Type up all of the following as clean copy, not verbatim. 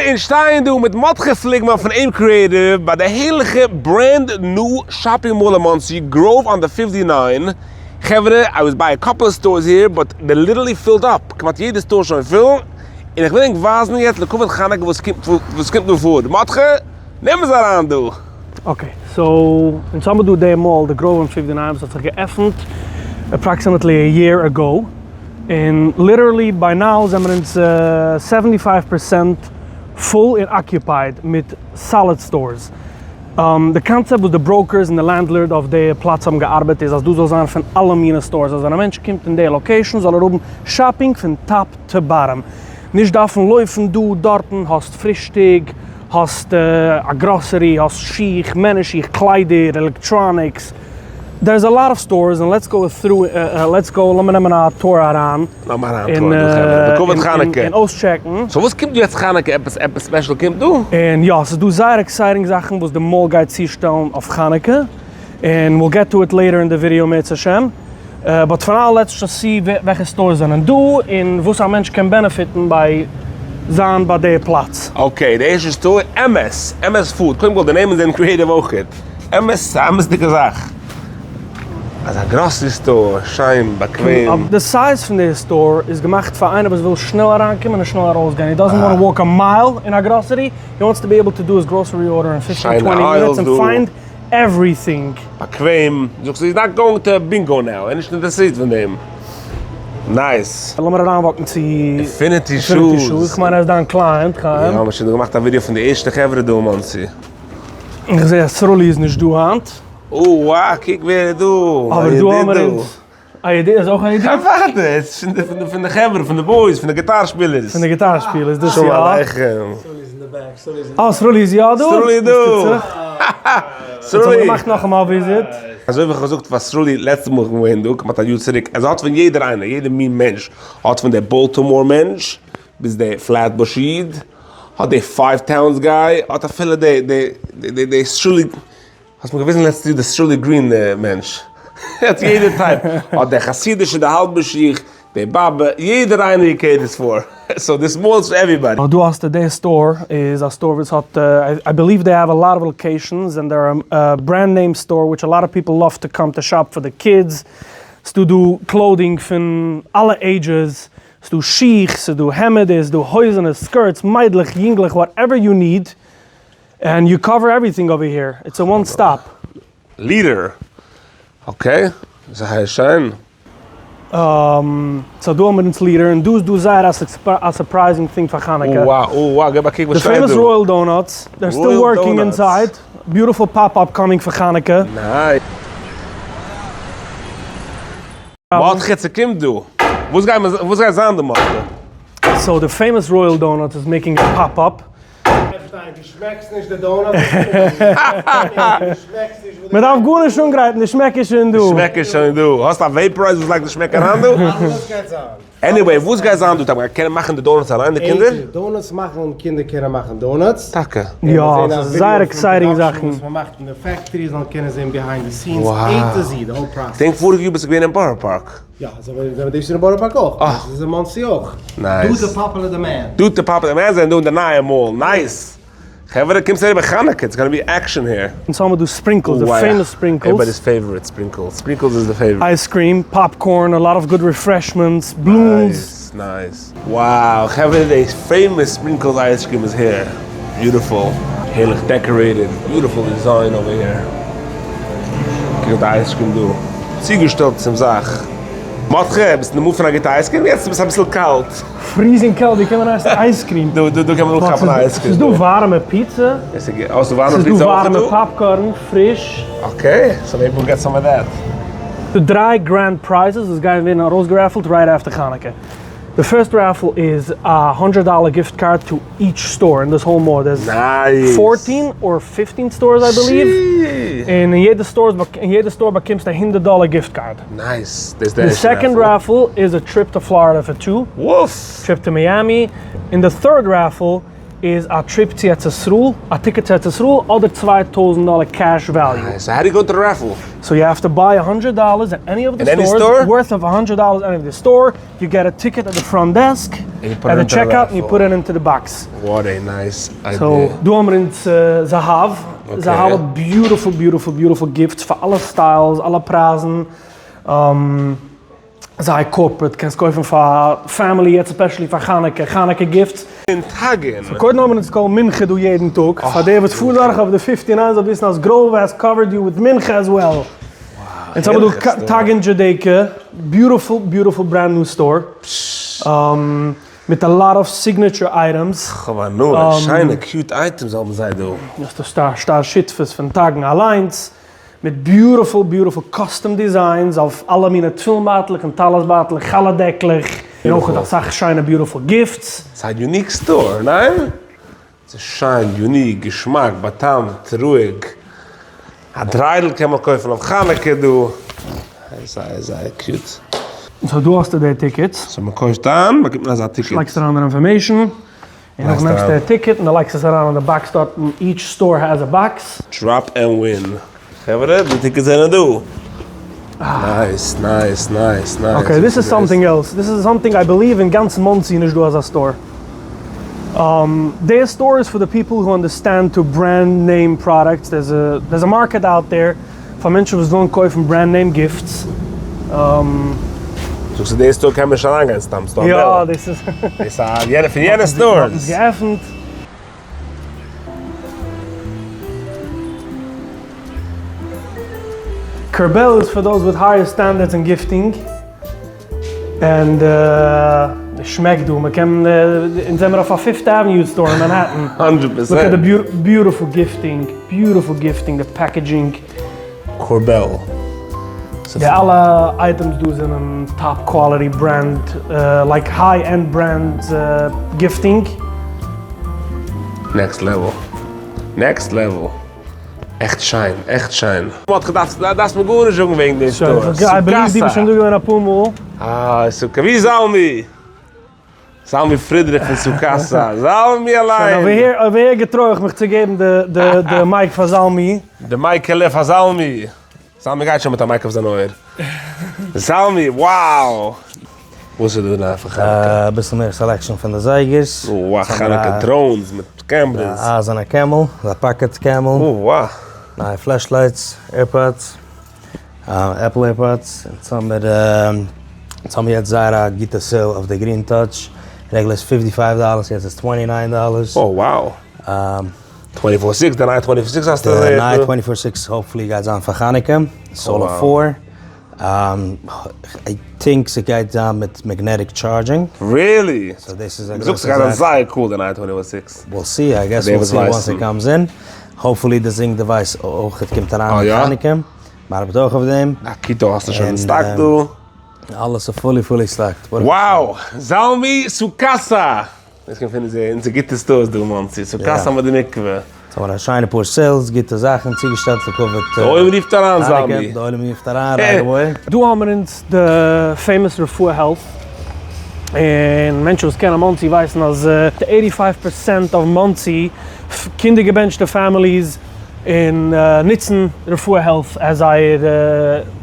אונז שטייען דא מיט מרדכי פליגמאן פון עים Creative ביי די הערליכע brand new shopping mall אין מאנסי, Grove on the 59. חברה, I was by a couple of stores here but they literally filled up, כמעט יעדע store שוין פול, און איך וויל ענק ווייזן יעצט לכבוד חנוכה וואס וואס קומט דא פאר. מרדכי, נעם אונז אריין דא. Okay, so אונז האבן דא די mall, די Grove on 59 וואס האט זיך געעפנט approximately a year ago. און literally by now זעמיר אונז 75% full און occupied מיט solid stores. די קאנצעפט וואס די brokers און די landlord אויף די פלאץ האבן געארבעט איז אז דא זאל זיין פון אלע מיני stores, אז ווען א מענטש קומט אין די location זאל ער האבן shopping פון top to bottom, נישט דארפן לויפן דא דארטן, האסט פרישטאג, האסט א גראסערי, האסט שיך, מענער שיך, קליידער, electronics. There's a lot of stores און let's go through, let's go, לאמיר נעמען א tour אריין. לאמיר אריין tour ן דא חברה, לכבוד חנוכה. און אויסטשעקן. So וואס קומט דא יעצט חנוכה? עפעס עפעס special קומט דא? און יא, ס'איז דא זייער exciting זאכן וואס די mall גייט צושטעלן אויף חנוכה, און we'll get to it later אין די ווידיאו אם ירצה השם. But for now let's just see וועלכע stores זענען דא און וואס א מענטש קען benefit ן ביי זיין ביי די פלאץ. Okay, די ערשטע store, אמת, אמת Food, קודם כל די נעמען זענען creative אויכעט. אמת, ס'איז א אמת'דיגע זאך. אזא grocery store, שיין, באקוועם. די size פון די store איז געמאכט פאר איינער וואס וויל שנעל אריינקומען און שנעל ארויסגיין. He doesn't want to walk a mile אין א grocery, he wants to be able to do his grocery order אין fifteen twenty minutes and find everything. באקוועם, זאגסטו he's not going to bingo now, ער איז נישט אינטערעסירט פון דעם. Nice. לאמיר אריינוואקן צו Infinity Shoes. איך מיין ער איז דיין client, חיים. יא, מ'האט שוין דא געמאכט א ווידעא פון די ערשטע חברה דא אין מאנסי. איך זעה אז סרולי איז נישט דא היינט. אוה קוק ווער איז דא. אבער דא האמער אונז א ידיד, איז אויך א ידיד? אוודאי, ער איז פון די חברה, פון די boys, פון די גיטאר שפילערס. פון די גיטאר שפילערס, דאס יא. שלום עליכם. סרולי איז אין די back, סרולי איז אין די אה, סרולי איז יא דא? סרולי איז דא! סרולי! יעצט האט מען געמאכט נאכאמאל א visit. אזוי ווי איך האב געזאגט פאר סרולי לעצטע מאל איך בין געווען דא, כמעט א יאר צוריק, אז האט פון יעדער איינער, יעדער מין מענטש, האט פון דער באלטימאר מענטש, ביז דער פלעטבוש איד, האט די Five Towns guy, האט אפילו די די די די סרולי, האסט מיר געוויזן לעצטע יאר די סרולי גרין מענטש, האט יעדע type, האט דער חסידישע, די האלבע שיך, די באבע, יעדער איינער he caters for, so this mall is for everybody. דא האסטו די store איז א store וואס האט, I believe they have a lot of locations and they're a brand name store which a lot of people love to come to shop for the kids, ס'דא דא clothing פון אלע ages, ס'דא שיך, ס'דא העמעדער, ס'דא הויזענעס, skirts, מיידלעך, יונגלעך, whatever you need, and you cover everything over here, it's a one stop. לידער, okay, זייער שיין. So דא האמיר אונז לידער, און דא איז דא זייער א surprising thing פאר חנוכה. אוה אוה, געב א קוק וואס שטייט דא. די famous Royal Donuts, they're still working inside, beautiful pop up coming פאר חנוכה. Nice. מרדכי ס'קומט דא? וואס גייט וואס גייט זיין דא מרדכי? So די famous Royal Donuts איז making א pop up. עפשטיין, דו שמעקסט נישט די donuts? מען דארף גארנישט אנגרייטן, די שמעק איז שוין דא. די שמעק איז שוין דא. האסט א vaporizer וואס לייגט די שמעק אריין דא? וואס גייט זיין? Anyway, וואס גייט זיין דא? מ'גייט קענען מאכן די donuts אליין די קינדער? Donuts מאכן, קינדער קענען מאכן donuts. טאקע? יא, ס'איז זייער exciting זאכן. וואס מ'מאכט אין די factory זאלן קענען זען behind the scenes, A to Z, the whole process. כ'דענק פאריגע יאר ביסטו געווען אין בארא פארק. יא, זענען דאס אין בארא פארק אויך. דאס איז אין מאנסי אויך. Nice. Due to popular demand. Due to popular demand זענען דא אין די נייע mall. Nice! חברה קומטס אריבער חנוכה, it's gonna be action here. אונז האמיר דא Sprinkles, די famous Sprinkles. Everybody's favorite Sprinkles, Sprinkles איז די favorite. Ice cream, popcorn, a lot of good refreshments, balloons. Nice nice. Wow חברה די famous Sprinkles ice cream איז here. Beautiful. הערליך decorated. Beautiful design over here. קוק אויף די ice cream דא. צוגעשטעלט צום זאך. מרדכי, ביסט אין די mood פון א גוטע ice cream יעצט? ביסט אביסל קאלט. Freezing קאלט, ווי קען מען עסן ice cream? דא דא קען מען אנכאפן א ice cream. ס'איז דא ווארעמע פיצא. ס'איז דא ווארעמע פיצא אויך דא? Popcorn, פריש. Okay, so maybe we'll get some of that. די דריי grand prizes וואס גייען ווערן ארויסגערעפלט right after חנוכה. די first raffle איז א הונדרעט dollar gift card to each store אין this whole mall. There's fourteen or fifteen stores I believe. און אין יעדע store אין יעדע store באקומסטו א הונדרעט dollar gift card. Nice. דאס איז די די ערשטע second raffle. Raffle איז א trip to Florida for two. וואף! Trip to Miami. און די third raffle. איז א trip צו ארץ ישראל, א ticket צו ארץ ישראל, אדער 2000 דאלער cash value. So how do you go to the raffle? So you have to buy $100 at any of the In any stores, store? worth of $100 any of the store, you get a ticket at the front desk, you put at it the into the checkout, and you raffle. put it into the box. What a nice idea. So, דא האמיר אונז זהב, זהב האט beautiful beautiful beautiful gifts פאר אלע styles, אלע פרייזן, זייער corporate, קענסט קויפן פאר family יעצט especially פאר חנוכה, חנוכה gifts. און טאגן. So קודם האבן אונז קול מנחה דא יעדן טאג, פאר דער וואס פארט דורך אויף די 59 זאל וויסן אז Grove has covered you with מנחה as well. אונז האבן דא טאגן Judaica, beautiful beautiful brand new store, מיט a lot of signature items. כ'האב הנאה, שיינע cute items האבן זיי דא. דאס איז די שטר שותפות פון טאגן אליינס, מיט beautiful beautiful custom designs אויף אלע מיני תפילין בייטלעך און טלית בייטלעך, חלה דעקלעך, און אויך אסאך שיינע beautiful gifts. ס'איז א unique store, ניין? ס'איז שיין, unique, געשמאק, בא'טעמ'ט, רואיג. א דריידל קען מען קויפן אויף חנוכה דא. זייער זייער cute. So דא האסטו די tickets. So מ'קויפט איין, באקומט מען אזא ticket. לייגסט אריין דיין information, און נאכדעם נעמסטו די ticket און די לייגסט עס אריין אין די box דארטן, each store has a box. Drop and win. חברה, די tickets זענען דא. Nice, nice, nice, nice. Okay, this is something else. This is something I believe אין גאנץ מאנסי איז נישט דא אזא store. די store איז for the people who understand to brand name products. There's a market out there פאר מענטשן וואס ווילן קויפן brand name gifts. זאגסטו די store קען מען נישט אריינגיין סתם, ס'דא א bell. יא, דאס איז. דאס איז א יענע פון יענע stores. מ'האט עס געעפנט. Korbel איז for those with higher standards in gifting. And שמעקט דא, מ'קען, אונז זעמיר אויף א Fifth Avenue store אין Manhattan. 100%. Look at the beautiful gifting, beautiful gifting, the packaging. Korbel. די אלע items דא זענען top quality brand, like high end brand gifting. Next level. Next level. עכט שיין, עכט שיין. מ'האט געדארפט, דארפסט מיר גארנישט זאגן וועגן דעם store. I believe דו ביסט שוין דא געווען אפאר מאל. אה, סוכה. ווי איז זלמי? זלמי פרידריך פון סוכסא. זלמי אליין. שוין, over here געטרוי איך מיך צו געבן די mic פאר זלמי. די מייקעלע פאר זלמי. זלמי גייט שוין מיט א mic אויף זיין אויער. זלמי, wow! וואס איז דא ניי פאר חנוכה? אביסל מער selection פון די זייגערס. Wow, חנוכה drones מיט cameras. א אייזערנע Camel, א pocket Camel. Wow. נייע flashlights, AirPods, Apple AirPods. אונז האמיר יעצט זייער א גוטע sale אויף די Green Touch. Regular איז 55 דאלער, יעצט איז 29 דאלער. Oh wow. 24 six, די נייע 24 six האסטו די נייע 24 six hopefully גייט זיין פאר חנוכה, Solar 4. I think ס'גייט זיין מיט magnetic charging. Really? So דאס איז א מ'זאגט גרויסע ס'גייט זיין זאך. זייער cool די נייע 24 six. We'll see, I guess דער we'll וואס see once ווייסן. it comes in. Hopefully די Zing device אויך קומט אריין אה, מיט יא? חנוכה. מ'ארבעט אויך אויף דעם. א קיטא האסטו שוין אין און, stock דא. אלעס איז fully fully stocked. Wow! זלמי סוכסא! דאס קען פון אונזער גוטע stores דא אין מאנסי, סוכסא מיט די מקווה. So האבן א שיינע פאר sales, גוטע זאכן צוגעשטעלט לכבוד די עולם רופט אריין זלמי. די עולם רופט אריין right away. דא האבן מיר אונז די famous רפואה Health, און מענטשן וואס קענען מאנסי ווייסן אז 85 percent of מאנסי קינדער געבענטשטע families און נוצן רפואה Health as זייער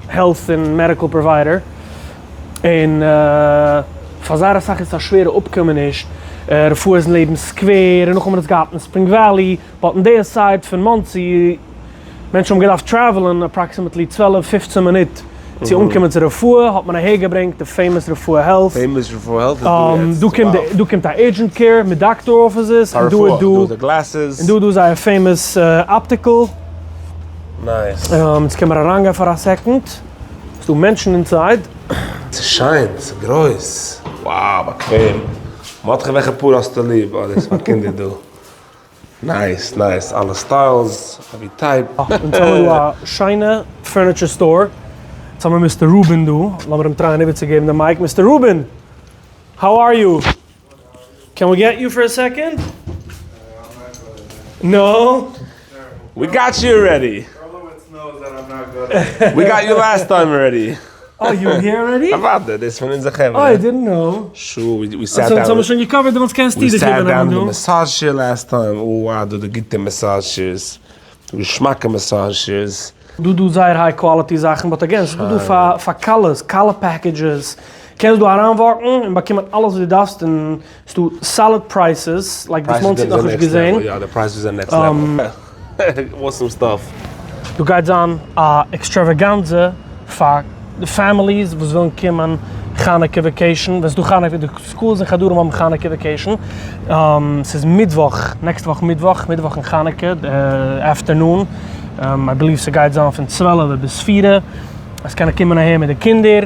health און medical provider, און פאר זייער אסאך איז עס א שווערע אפקומעניש, רפואה איז לעבן סקווער, און נאכדעם האט מען עס געהאט אין ספרינג וואלי, but אין די side פון מאנסי, מענטשן האבן געדארפט travel ען approximately 12 15 מינוט צו אנקומען צו רפואה, האט מען אהער געברענגט די famous רפואה Health. Famous רפואה Health איז דא יעצט. דא קומט א urgent care מיט doctor offices, און דא איז דא, דא איז די glasses. און דא איז דא זייער famous optical. Nice. יעצט קען מען אריינגיין פאר א second. ס'דא מענטשן inside. ס'איז שיין, ס'איז גרויס. Wow, באקוועם. מרדכי, וועלכע פאר האסטו ליב? אה, דאס איז פאר קינדער דא. Nice, nice. אלע styles, every type. אונז האבן דא א שיינע furniture store. יעצט האבן מיר Mister רובין דא. לאמיר אים try ען איבערצוגעבן די mic. Mister רובין, how are you? Can we get you for a second? No? We got you already. Karlowitz knows that I'm not good. We got you last time already. אה, you here already? אוודאי, דאס איז פון אונזער חברה. אה, I didn't know. Sure, we sat down. אונז האבן שוין גע cover ט, דעמאלטס קענסטו דיך איבערנעמען דא. We sat down די massage chair last time, oh wow, דא די גוטע massage chairs, די געשמאקע massage chairs. דא דא זייער high quality זאכן, but again, ס'איז דא דא פאר פאר כלות, כלה packages, קענסט דא אריין walk ן און באקומען אלעס וואס דו דארפסט, און ס'דא solid prices, like וואס מאנסי האט נאכנישט געזען. יא, די prices זענען next level. Awesome stuff. דא גייט זיין א extravaganza פאר די families וואס ווילן קומען חנוכה vacation, ווען ס'דא חנוכה, די schools און חדרים האבן חנוכה vacation, ס'איז מיטוואך, next ע וואך מיטוואך, מיטוואך אין חנוכה afternoon, I believe ס'גייט זיין פון צוועלעווע ביז פירע, עס קענען קומען אהער מיט די קינדער.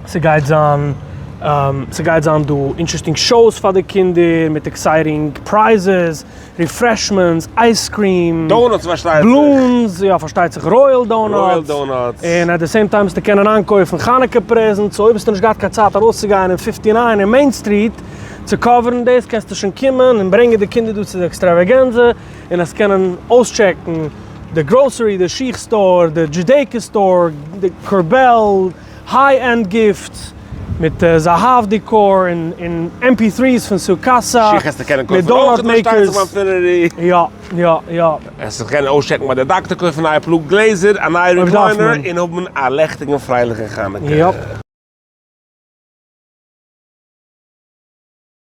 ס'גייט זיין ס'גייט זיין דא interesting shows פאר די קינדער מיט exciting prizes, refreshments, ice cream, donuts פארשטייט זיך. balloons, יא פארשטייט זיך Royal Donuts, און at the same time וועסטו קענען איינקויפן חנוכה presents, so אויב האסטו נישט געהאט קיין צייט ארויסצוגיין אין fifty nine אין Main Street צו cover ן דאס קענסטו שוין קומען און ברענגען די קינדער דא צו די extravaganza און עס קענען אויסטשעקן די grocery, די שיך store, די Judaica store, די קורבעל, high end gifts, מיט זהב decor און MP threes פון Su Casa, שיך עסטו קענען מיט קויפן אויך donut אין די makers. שטייצעך ביים Infinity. יא יא יא. עסטו קענען אויסטשעקן ביי די דאקטער, קויפן נייע פלוג גלעזער, א נייע אויב דארף recliner, מען. און האבן א לעכטיגן פרייליכן חנוכה. Yup.